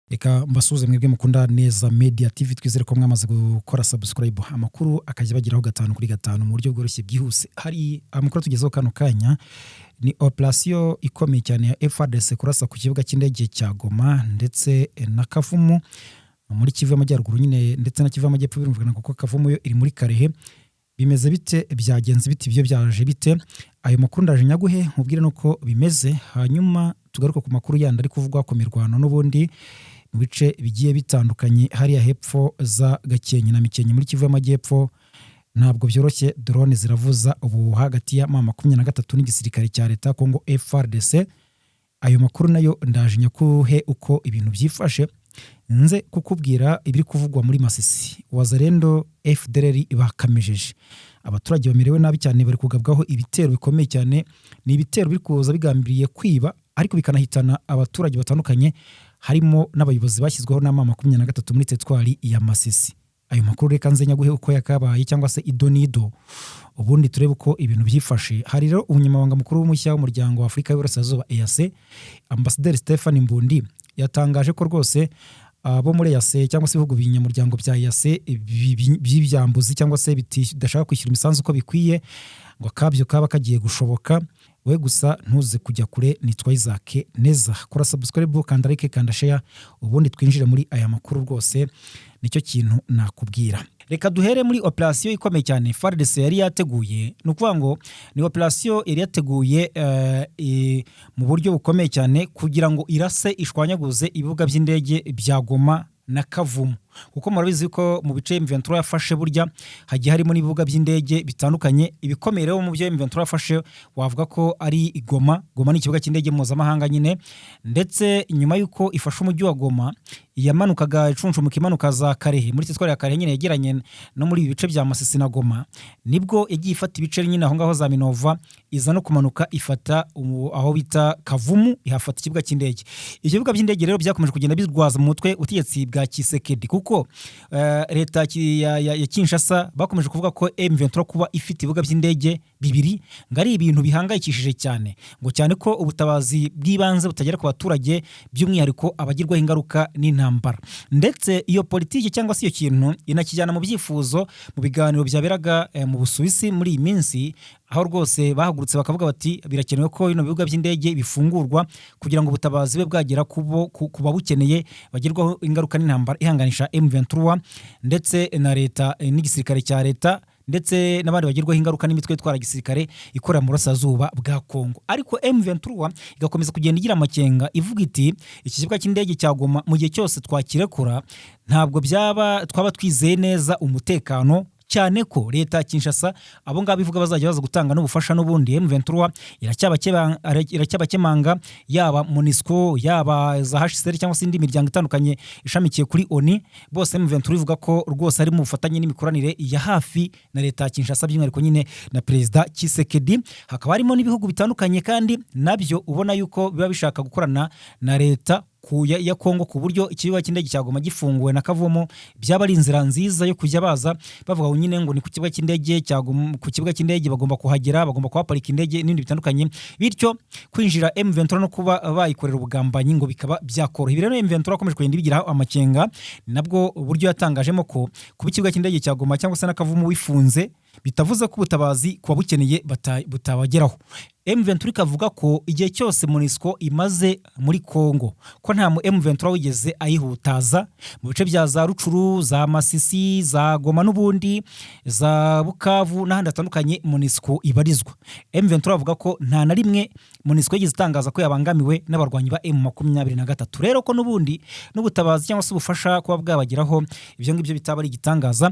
Reka mbasuhuze mwebwe mukunda Neza Media TV. Twizere ko mwamaze gukora subscribe, amakuru akajya bageraho gatanu kuri gatanu mu buryo bworoshye, bwihuse. Hari amakuru tugezeho kano kanya, ni operasiyo ikomeye cyane ya FARDC kurasa ku kibuga cy'indege cya Goma ndetse na Kavumu muri Kivu y'Amajyaruguru nyine, ndetse na Kivu y'Amajyepfo birumvikana, kuko Kavumu yo iri muri Kalehe. Bimeze bite? Byagenze bite? Ibyo byaje bite? Ayo makuru ndaje nyaguhe, nkubwire nuko bimeze, hanyuma tugaruke ku makuru yandi ari kuvugwa ku mirwano n'ubundi mu bice bigiye bitandukanye hariya hepfo za Gakenke na Mikenke muri Kivu y'Amajyepfo. Ntabwo byoroshye, drone ziravuza ubu hagati ya M23 n'igisirikare cya leta Kongo FARDC. Ayo makuru nayo ndaje nyakuhe uko ibintu byifashe, nze kukubwira ibiri kuvugwa muri Masisi. Wazalendo, FDLR bakamejeje, abaturage bamerewe nabi cyane, bari kugabwaho ibitero bikomeye cyane. Ni ibitero biri kuza bigambiriye kwiba, ariko bikanahitana abaturage batandukanye, harimo n'abayobozi bashyizweho na M23 muri teritwari ya Masisi. Ayo makuru reka nze nyaguhe uko yakabaye, cyangwa se ido n'ido, ubundi turebe uko ibintu byifashe. Hari rero umunyamabanga mukuru w'umushya w'Umuryango wa Afurika y'Uburasirazuba, EAC, Ambasaderi Stephen Mbundi, yatangaje ko rwose abo muri EAC, cyangwa se ibihugu binyamuryango bya EAC by'ibyambuzi, cyangwa se bidashaka kwishyura imisanzu uko bikwiye, ngo akabyo kaba kagiye gushoboka. We gusa ntuze kujya kure. Nitwa Isaac Neza. Kora subscribe, kanda like, kanda share, ubundi twinjire muri aya makuru. Rwose nicyo kintu nakubwira. Reka duhere muri operasiyo ikomeye cyane FARDC yari yateguye. Ni ukuvuga ngo ni operasiyo yari yateguye mu buryo bukomeye cyane kugira ngo irase, ishwanyaguze ibibuga by'indege bya Goma na Kavumu, kuko murabizi ko mu bice M23 yafashe burya hagiye harimo n'ibibuga by'indege bitandukanye. Ibikomeye rero mu byo M23 yafashe wavuga ko ari Goma. Goma ni ikibuga cy'indege mpuzamahanga nyine, ndetse nyuma y'uko ifashe umujyi wa Goma, yamanukaga icunshumuka imanuka za Kalehe, muri teritwari ya Kalehe nyine yegeranye no muri ibi bice bya Masisi na Goma. Nibwo yagiye ifata ibice nyine aho ngaho za Minova, iza no kumanuka ifata aho bita Kavumu, ihafata ikibuga cy'indege. Ibyo bibuga by'indege rero byakomeje kugenda birwaza mu mutwe ubutegetsi bwa Tshisekedi, kuko leta ya Kinshasa bakomeje kuvuga ko M23 kuba ifite ibibuga by'indege bibiri ngo ari ibintu bihangayikishije cyane, ngo cyane ko ubutabazi bw'ibanze butagera ku baturage, by'umwihariko abagirwaho ingaruka n'intambara. Ndetse iyo politiki cyangwa se iyo kintu inakijyana mu byifuzo mu biganiro byaberaga mu Busuwisi muri iyi minsi, aho rwose bahagurutse bakavuga bati birakenewe ko bino bibuga by'indege bifungurwa kugira ngo ubutabazi bube bwagera ku babukeneye bagirwaho ingaruka n'intambara ihanganisha M23 ndetse na leta, n'igisirikare cya leta, ndetse n'abandi bagirwaho ingaruka n'imitwe itwara gisirikare ikorera mu burasirazuba bwa Kongo. Ariko M23 igakomeza kugenda igira amakenga, ivuga iti iki kibuga cy'indege cya Goma mu gihe cyose twakirekura ntabwo byaba twaba twizeye neza umutekano, cyane ko leta ya Kinshasa abo ngabo ivuga bazajya baza gutanga n'ubufasha n'ubundi M23 iracyabakemanga, yaba MONUSCO, yaba za HCR, cyangwa se indi miryango itandukanye ishamikiye kuri ONU. Bose M23 ivuga ko rwose ari mu bufatanye n'imikoranire ya hafi na leta ya Kinshasa, by'umwihariko nyine na Perezida Tshisekedi. Hakaba harimo n'ibihugu bitandukanye kandi nabyo ubona yuko biba bishaka gukorana na leta ya Kongo, ku buryo ikibuga cy'indege cya Goma gifunguwe na Kavumu byaba ari inzira nziza yo kujya baza bavuga ngo nyine ngo ni ku kibuga cy'indege cya Goma, ku kibuga cy'indege bagomba kuhagera, bagomba kuhaparika indege n'ibindi bitandukanye, bityo kwinjira M23 no kuba bayikorera ubugambanyi ngo bikaba byakoroha. Ibi rero M23 akomeje kugenda ibigiraho amakenga, nabwo uburyo yatangajemo ko kuba ikibuga cy'indege cya Goma cyangwa se na Kavumu bifunze bitavuze ko ubutabazi ku babukeneye butabageraho. M23 ikavuga ko igihe cyose MONUSCO imaze muri Congo ko nta mu M23 wigeze ayihutaza mu bice bya za Rutshuru, za Masisi, za Goma n'ubundi za Bukavu n'ahandi hatandukanye MONUSCO ibarizwa. M23 avuga ko nta na rimwe MONUSCO yigeze itangaza ko yabangamiwe n'abarwanyi ba M23, rero ko n'ubundi n'ubutabazi cyangwa se ubufasha kuba bwabageraho ibyo ngibyo bitaba ari igitangaza.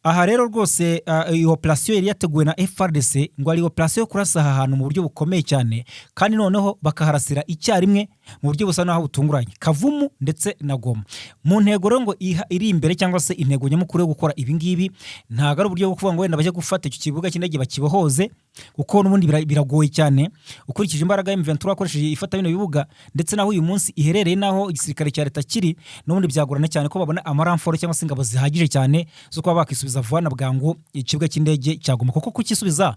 Aha rero rwose iyo operasiyo yari yateguwe na FARDC ngo ari operasiyo yo kurasa aha hantu mu buryo bukomeye cyane, kandi noneho bakaharasira icyarimwe mu buryo busa naho butunguranye, Kavumu ndetse na Goma. Mu ntego rero ngo iri imbere, cyangwa se intego nyamukuru yo gukora ibi ngibi, ntabwo ari uburyo bwo kuvuga ngo wenda bajye gufata icyo kibuga cy'indege bakibohoze, kuko n'ubundi biragoye cyane ukurikije imbaraga M23 akoresheje ifata bino bibuga, ndetse naho uyu munsi iherereye, naho igisirikare cya leta kiri, n'ubundi byagorana cyane ko babona amaramforo cyangwa se ingabo zihagije cyane zo kuba bakisubiza vuba na bwangu ikibuga cy'indege cya Goma, kuko kukisubiza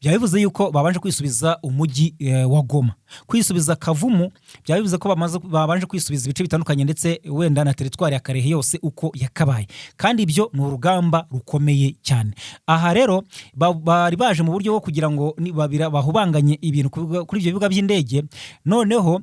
byaba bivuze yuko babanje kwisubiza umujyi wa Goma. Kwisubiza Kavumu byaba Byaba bivuze ko babanje kwisubiza ibice bitandukanye, ndetse wenda na teritwari ya Karehe yose uko yakabaye, kandi ibyo ni urugamba rukomeye cyane. Aha rero bari baje mu buryo bwo kugira ngo bahubanganye ibintu kuri ibyo bibuga by'indege, noneho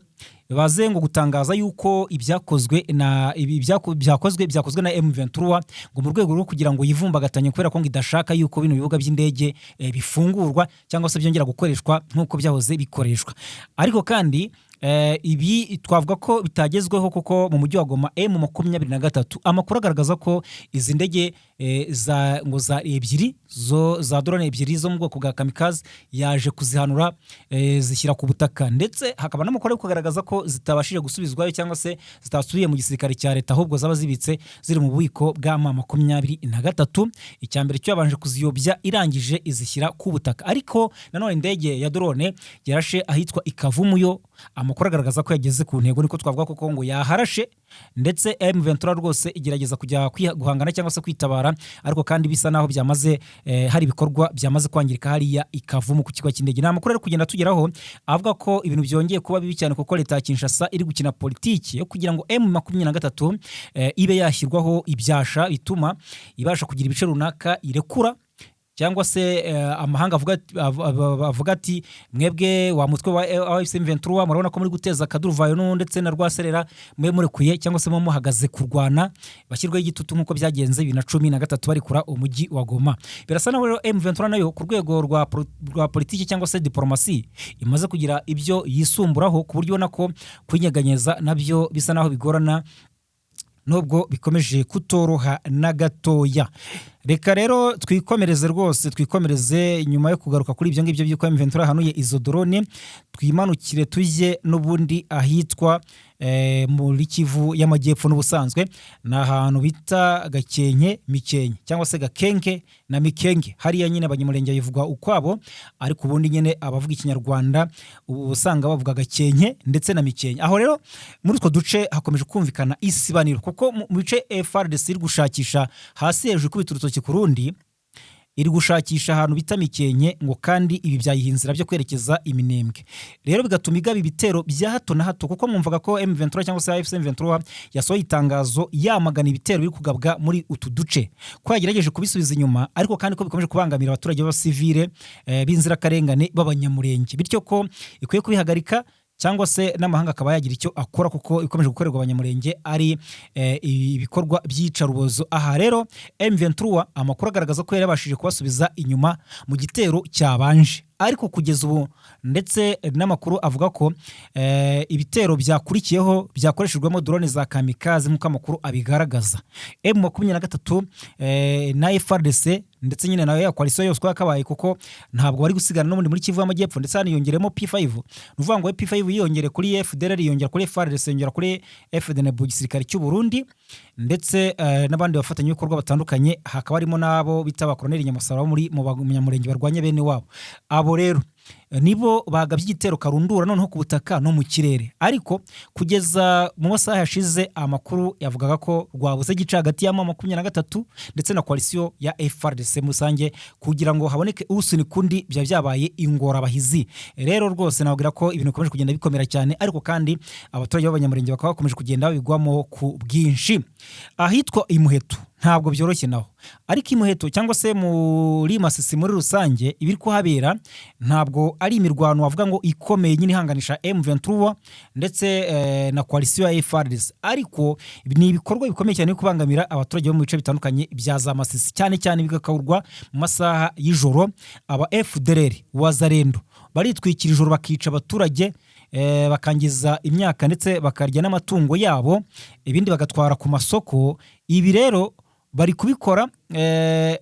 baze ngo gutangaza yuko ibyakozwe na ibi byakozwe na M23, ngo mu rwego rwo kugira ngo yivumbagatanye, kubera ko ngo idashaka yuko bino bibuga by'indege bifungurwa cyangwa se byongera gukoreshwa nk'uko byahoze bikoreshwa. Ariko kandi ibi twavuga ko bitagezweho, kuko mu mujyi wa Goma M23, amakuru agaragaza ko izi ndege za ngo za ebyiri zo za drone ebyiri zo mu bwoko bwa kamikaze yaje kuzihanura, zishyira ku butaka, ndetse hakaba n'amakuru ari kugaragaza ko zitabashije gusubizwayo cyangwa se zitasubiye mu gisirikare cya leta, ahubwo zaba zibitse ziri mu bubiko bwa M23. Icya mbere cyo yabanje kuziyobya, irangije izishyira ku butaka. Ariko nanone indege ya drone yarashe ahitwa Ikavumu, yo amakuru agaragaza ko yageze ku ntego, niko twavuga, koko ngo yaharashe, ndetse M23 rwose igerageza kujya guhangana cyangwa se kwitabara, ariko kandi bisa naho byamaze hari ibikorwa byamaze kwangirika hariya Ikavumu ku kigo cy'indege. Ni amakuru ari kugenda tugeraho avuga ko ibintu byongeye kuba bibi cyane, kuko leta ya Kinshasa iri gukina politiki yo kugira ngo M23 ibe yashyirwaho ibyasha bituma ibasha kugira ibice runaka irekura, cyangwa se amahanga avuga ati: "Mwebwe wa mutwe wa AFC M23, murabona ko muri guteza akaduruvayo ndetse na rwaserera, mwe murekuye cyangwa se muhagaze kurwana." Bashyirwaho igitutu nk'uko byagenze 2013 barikura umujyi wa Goma. Birasa naho rero M23 nayo ku rwego rwa politiki cyangwa se diplomasi imaze kugira ibyo yisumburaho, ku buryo ubona ko kwinyeganyeza nabyo bisa naho bigorana, nubwo bikomeje kutoroha na gatoya. Reka rero twikomereze rwose, twikomereze. Nyuma yo kugaruka kuri ibyo ngibyo by'uko M23 yahanuye izo drone, twimanukire tujye n'ubundi ahitwa muri Kivu y'Amajyepfo. N'ubusanzwe ni ahantu bita Gakenke Mikenke cyangwa se Gakenke na Mikenge. Hariya nyine Abanyamurenge bivugwa ukwabo, ariko ubundi nyine abavuga Ikinyarwanda ubu usanga bavuga Gakenke ndetse na Mikenke. Aho rero muri utwo duce hakomeje kumvikana isibaniro, kuko mu bice FARDC iri gushakisha hasi hejuru, ikubita urutoki ku rundi, iri gushakisha ahantu bita Mikenke, ngo kandi ibi byayiha inzira byo kwerekeza Iminembwe. Rero bigatuma igaba ibitero bya hato na hato, kuko mwumvaga ko M23 cyangwa se AFC M23 yasohoye itangazo yamagana ibitero biri kugabwa muri utu duce, ko yagerageje kubisubiza inyuma, ariko kandi ko bikomeje kubangamira abaturage b'abasivile b'inzirakarengane b'Abanyamurenge, bityo ko ikwiye kubihagarika cyangwa se n'amahanga akaba yagira icyo akora, kuko ikomeje gukorerwa Abanyamurenge ari ibikorwa by'iyicarubozo. Aha rero M23 amakuru agaragaza ko yari yabashije kubasubiza inyuma mu gitero cyabanje, ariko kugeza ubu ndetse n'amakuru avuga ko ibitero byakurikiyeho byakoreshejwemo drone za kamikaze, nk'uko amakuru abigaragaza. M23 na FARDC ndetse nyine nayo ya coalition yose uko yakabaye, kuko ntabwo bari gusigana n'ubundi muri Kivu y'Amajyepfo, ndetse haniyongeremo P5. Ni ukuvuga ngo P5 yiyongere kuri FDLR, yiyongera kuri FARDC, yiyongera kuri FDNB, gisirikare cy'u Burundi, ndetse n'abandi bafatanyabikorwa batandukanye, hakaba harimo n'abo bita abakoroneri Nyamusaraba bo muri mu Banyamurenge barwanya bene wabo. Abo rero nibo bagabye igitero karundura noneho ku butaka no mu kirere. Ariko kugeza mu masaha yashize amakuru yavugaga ko rwabuze gica hagati ya M23 ndetse na coalition ya FARDC muri rusange, kugira ngo haboneke usunika undi byaba byabaye ingorabahizi. Rero rwose nababwira ko ibintu bikomeje kugenda bikomera cyane, ariko kandi abaturage b'Abanyamurenge bakaba bakomeje kugenda babigwamo ku bwinshi. Ahitwa Imuheto ntabwo byoroshye naho, ariko Imuheto cyangwa se muri Masisi muri rusange, ibiri kuhabera ntabwo ari imirwano wavuga ngo ikomeye nyine ihanganisha M23 ndetse na coalition ya FARDC, ariko ni ibikorwa bikomeye cyane byo kubangamira abaturage bo mu bice bitandukanye bya za Masisi, cyane cyane bigakawurwa mu masaha y'ijoro. Aba FDLR, Wazalendo baritwikira ijoro, bakica abaturage, bakangiza imyaka ndetse bakarya n'amatungo yabo, ibindi bagatwara ku masoko. Ibi rero bari kubikora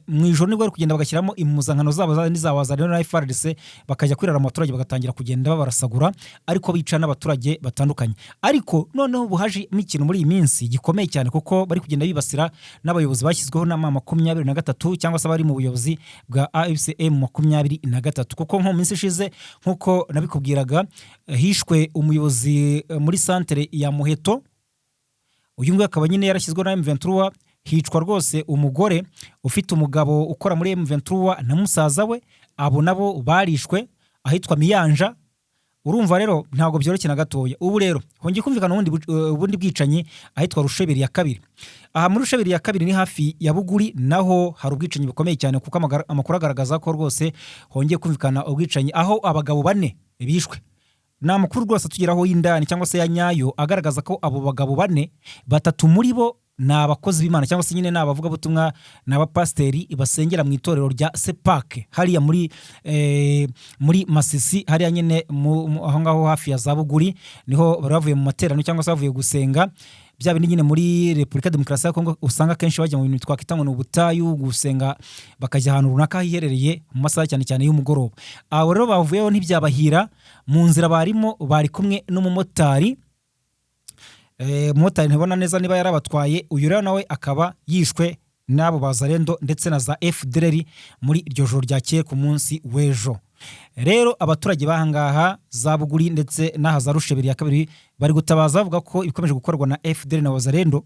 mu ijoro, nibwo bari kugenda bagashyiramo impuzankano zabo n'iza Wazalendo na FARDC, bakajya kwirara mu baturage, bagatangira kugenda babarasagura, ariko bica n'abaturage batandukanye. Ariko noneho ubu hajemo ikintu muri iyi minsi gikomeye cyane, kuko bari kugenda bibasira n'abayobozi bashyizweho na M23 cyangwa se abari mu buyobozi bwa AFC M23, kuko nko mu minsi ishize, nk'uko nabikubwiraga, hishwe umuyobozi muri santere ya Muheto. Uyu nguyu akaba nyine yarashyizweho na M23. Hicwa rwose umugore ufite umugabo ukora muri M23 na musaza we, abo nabo barishwe ahitwa Miyanja. Urumva rero ntabwo byoroshye na gatoya. Ubu rero hongeye kumvikana ubundi bwicanyi ahitwa Rusheberi ya kabiri. Aha muri Rusheberi ya kabiri ni hafi ya Buguri, naho hari ubwicanyi bukomeye cyane, kuko amakuru agaragaza ko rwose hongeye kumvikana ubwicanyi aho abagabo bane bishwe. Ni amakuru rwose atugeraho y'indani cyangwa se ya nyayo, agaragaza ko abo bagabo bane, batatu muri bo ni abakozi b'Imana cyangwa se nyine ni abavugabutumwa, ni abapasiteri basengera mu itorero rya Sepake hariya muri Masisi, hariya nyine aho ngaho hafi ya za Buguri. Niho bari bavuye mu materaniro cyangwa se bavuye gusenga, bya bindi nyine muri Repubulika ya Demokarasi ya Kongo usanga akenshi bajya mu bintu twakwita ngo ni ubutayu, gusenga, bakajya ahantu runaka hiherereye mu masaha cyane cyane y'umugoroba. Abo rero bavuyeho ntibyabahira. Mu nzira barimo, bari kumwe n'umumotari. Umumotari ntibona neza niba yarabatwaye. Uyu rero nawe akaba yishwe n'abo bazarendo ndetse na za FDLR muri iryo joro ryakeye ku munsi w'ejo. Rero abaturage b'ahangaha za Buguri ndetse n'aha za Rusheberi ya kabiri bari gutabaza, bavuga ko ibikomeje gukorwa na FDLR na Wazalendo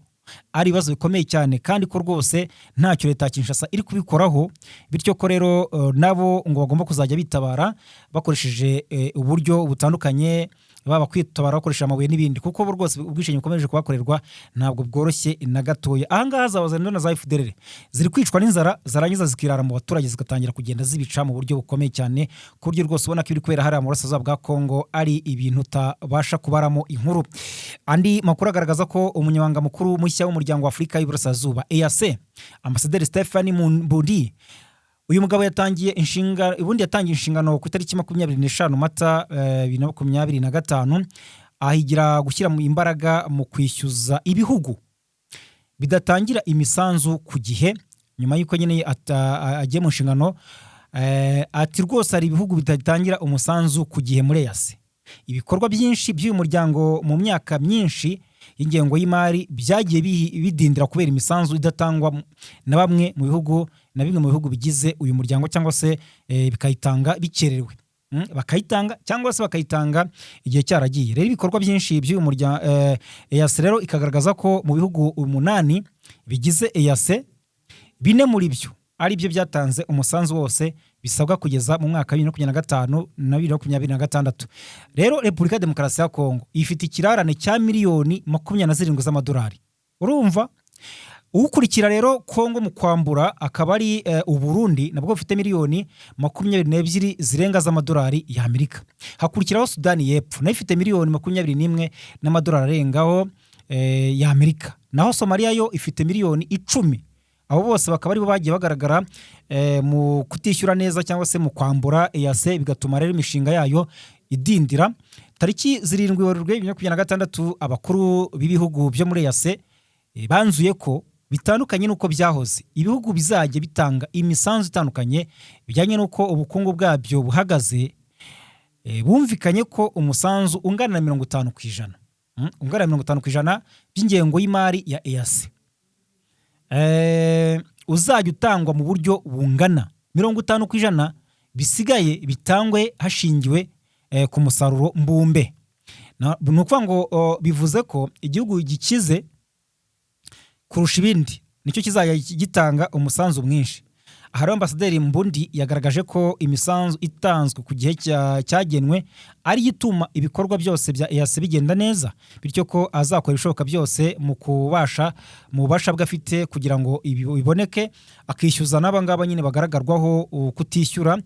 ari ibibazo bikomeye cyane, kandi ko rwose ntacyo leta ya Kinshasa iri kubikoraho, bityo ko rero nabo ngo bagomba kuzajya bitabara bakoresheje uburyo butandukanye, baba kwitabara bakoresheje amabuye n'ibindi, kuko bo rwose ubwicanyi bukomeje kubakorerwa ntabwo bworoshye na gatoya. Ahangaha za Wazalendo na za FDLR ziri kwicwa n'inzara, zarangiza zikirara mu baturage, zigatangira kugenda zibica mu buryo bukomeye cyane, ku buryo rwose ubona ko ibiri kubera hariya mu burasirazuba bwa Kongo ari ibintu utabasha kubaramo inkuru. Andi makuru agaragaza ko umunyamabanga mukuru mushya w'umuryango wa Afurika y'Iburasirazuba, EAC, Ambasaderi Stephen Mbundi, uyu mugabo yatangiye inshinga, ubundi yatangiye inshingano ku itariki 25 Mata 2025, ahigira gushyira mu imbaraga mu kwishyuza ibihugu bidatangira imisanzu ku gihe. Nyuma y'uko nyine agiye mu nshingano, ati rwose hari ibihugu bidatangira umusanzu ku gihe muri EAC. Ibikorwa byinshi by'uyu muryango mu myaka myinshi y'ingengo y'imari byagiye bidindira kubera imisanzu idatangwa na bamwe mu bihugu, na bimwe mu bihugu bigize uyu muryango, cyangwa se bikayitanga bikererewe. Bakayitanga cyangwa se bakayitanga igihe cyaragiye. Rero ibikorwa byinshi by'uyu muryango EAC rero ikagaragaza ko mu bihugu umunani bigize EAC, bine muri byo ari byo byatanze umusanzu wose bisabwa kugeza mu mwaka wa 2025 na 2026. Rero Repubulika ya Demokarasi ya Kongo ifite ikirarane cya miliyoni 27 z'amadolari. Urumva ukurikira rero Kongo mu kwambura akaba ari Uburundi, nabwo bufite miliyoni 22 zirenga z'amadolari y'Amerika. Hakurikiraho Sudani y'Epfo, nayo ifite miliyoni 21 n'amadolari arengaho y'Amerika. Naho Somaliya yo ifite miliyoni 10. Abo bose bakaba aribo bagiye bagaragara mu kutishyura neza cyangwa se mu kwambura EAC, bigatuma rero imishinga yayo idindira. Tariki 7 Werurwe 2026, abakuru b'ibihugu byo muri EAC banzuye ko bitandukanye n'uko byahoze, ibihugu bizajya bitanga imisanzu itandukanye bijyanye n'uko ubukungu bwabyo buhagaze. Bumvikanye ko umusanzu ungana na 50%, ungana na 50% by'ingengo y'imari ya EAC, uzajya utangwa mu buryo bungana, 50% bisigaye bitangwe hashingiwe ku musaruro mbumbe. Ni ukuvuga ngo bivuze ko igihugu gikize kurusha ibindi nicyo kizajya gitanga umusanzu mwinshi. Aha rero Ambasaderi Mbundi yagaragaje ko imisanzu itanzwe ku gihe cyagenwe ariyo ituma ibikorwa byose bya EAC bigenda neza, bityo ko azakora ibishoboka byose mu bubasha bwe afite kugira ngo ibi biboneke, akishyuza n'aba ngaba nyine bagaragarwaho kutishyura.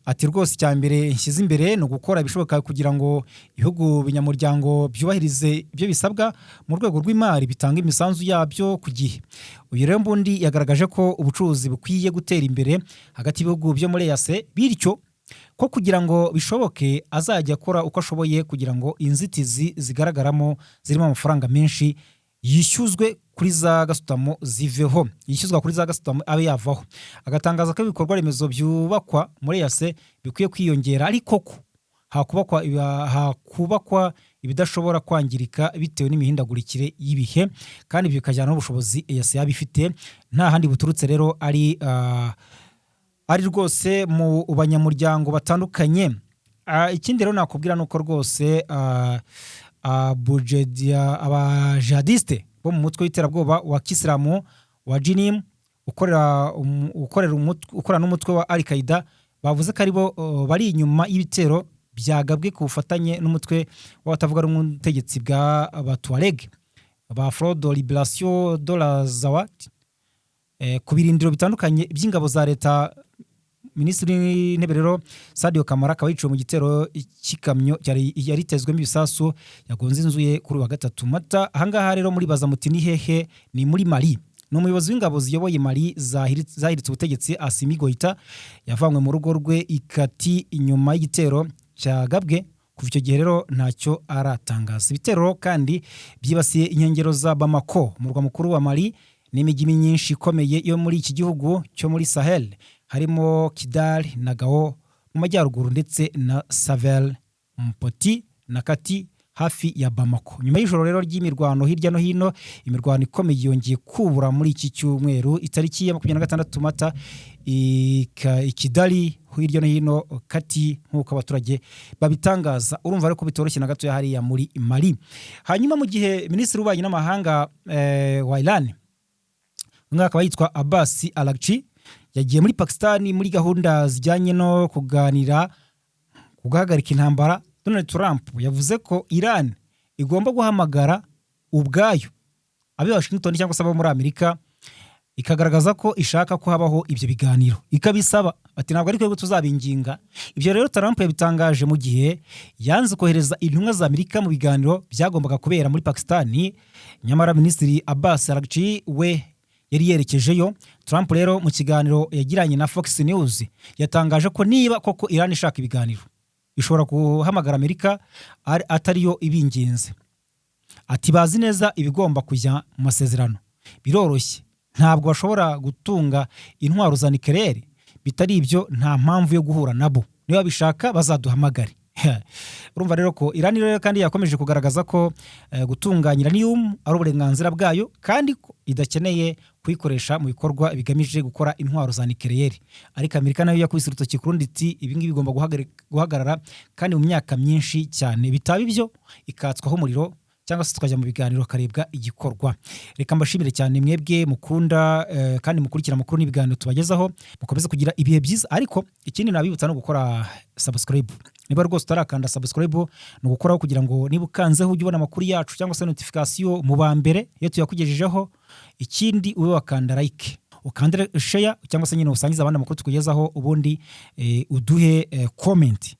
Ati rwose icya mbere nshyize imbere ni ugukora ibishoboka kugira ngo ibihugu binyamuryango byubahirize ibyo bisabwa mu rwego rw'imari, bitanga imisanzu yabyo ku gihe. Uyu rero Mbundi yagaragaje ko ubucuruzi bukwiye gutera imbere hagati y'ibihugu byo muri EAC, bityo ko kugira ngo bishoboke azajya akora uko ashoboye kugira ngo inzitizi zigaragaramo zirimo amafaranga menshi yishyuzwe kuri za gasutamo ziveho, yishyuzwa kuri za gasutamo abe yavaho. Agatangaza ko ibikorwa remezo byubakwa muri EAC bikwiye kwiyongera, ariko ko hakubakwa ibidashobora kwangirika bitewe n'imihindagurikire y'ibihe, kandi ibyo bikajyana n'ubushobozi EAC yaba ifite. Nta handi buturutse rero, ari rwose mu banyamuryango batandukanye. Ikindi rero nakubwira ni uko rwose abajihadiste bo mu mutwe w'iterabwoba wa kisilamu wa JNIM ukorera n'umutwe wa Al Qaeda bavuze ko aribo bari inyuma y'ibitero Byagabwe ku bufatanye n'umutwe w'abatavuga rumwe n'ubutegetsi bwa Batuareg ba Front de Libération de l'Azawad ku birindiro bitandukanye by'ingabo za leta. Minisitiri w'Intebe rero Sadio Kamara akaba yiciwe mu gitero cy'ikamyo yari itezwemo ibisasu yagonze inzu ye kuri uyu wa gatatu Mata. Ahangaha rero muribaza muti ni hehe? Ni muri Mali. Ni umuyobozi w'ingabo ziyoboye Mali zahiritse ubutegetsi, Assimi Goita, yavanywe mu rugo rwe ikati inyuma y'igitero cyagabwe. Kuva icyo gihe rero ntacyo aratangaza. Ibitero kandi byibasiye inkengero za Bamako, umurwa mukuru wa Mali, n'imijyi myinshi ikomeye yo muri iki gihugu cyo muri Sahel, harimo Kidal na Gao mu majyaruguru, ndetse na Savel, Mopti na Kati hafi ya Bamako. Nyuma y'ijoro rero ry'imirwano hirya no hino, imirwano ikomeye yongeye kubura muri iki cyumweru, itariki ya 26 Mata, i Kidali hirya no hino Kati, nk'uko abaturage babitangaza. Urumva ariko bitoroshye na gatoya hariya muri Mali. Hanyuma mu gihe Minisitiri w'Ububanyi n'Amahanga wa Iran, umwe akaba yitwa Abbas Araghchi, yagiye muri Pakistan muri gahunda zijyanye no kuganira ku guhagarika intambara, Donald Trump yavuze ko Iran igomba guhamagara ubwayo ab'i Washington cyangwa se abo muri Amerika, ikagaragaza ko ishaka ko habaho ibyo biganiro, ikabisaba. Ati ntabwo ari twebwe tuzabinginga. Ibyo rero Trump yabitangaje mu gihe yanze kohereza intumwa za Amerika mu biganiro byagombaga kubera muri Pakistan, nyamara Minisitiri Abbas Araghchi we yari yerekejeyo. Trump rero mu kiganiro yagiranye na Fox News yatangaje ko niba koko Iran ishaka ibiganiro, ishobora guhamagara Amerika atariyo ibinginze. Ati bazi neza ibigomba kujya mu masezerano, biroroshye, ntabwo bashobora gutunga intwaro za nucléaire. Bitari ibyo nta mpamvu yo guhura nabo, niba bishaka bazaduhamagare. Urumva rero ko Iran rero kandi yakomeje kugaragaza ko gutunganya uranium ari uburenganzira bwayo, kandi ko idakeneye kuyikoresha mu bikorwa bigamije gukora intwaro za nucléaire. Ariko Amerika nayo yakubise urutoki ku rundi, iti ibi ngibi bigomba guhagarara kandi mu myaka myinshi cyane, bitaba ibyo ikatswaho umuriro cyangwa se tukajya mu biganiro hakarebwa igikorwa. Reka mbashimire cyane mwebwe mukunda kandi mukurikira amakuru n'ibiganiro tubagezaho. Mukomeze kugira ibihe byiza. Ariko ikindi nabibutsa no gukora subscribe. Niba rwose utarakanda subscribe, ni ugukoraho kugira ngo niba ukanzeho ujye ubona amakuru yacu cyangwa se notification mu ba mbere iyo tuyakugejejeho. Ikindi ube wakanda like, ukande share cyangwa se nyine usangize abandi amakuru tukugezaho, ubundi uduhe comment.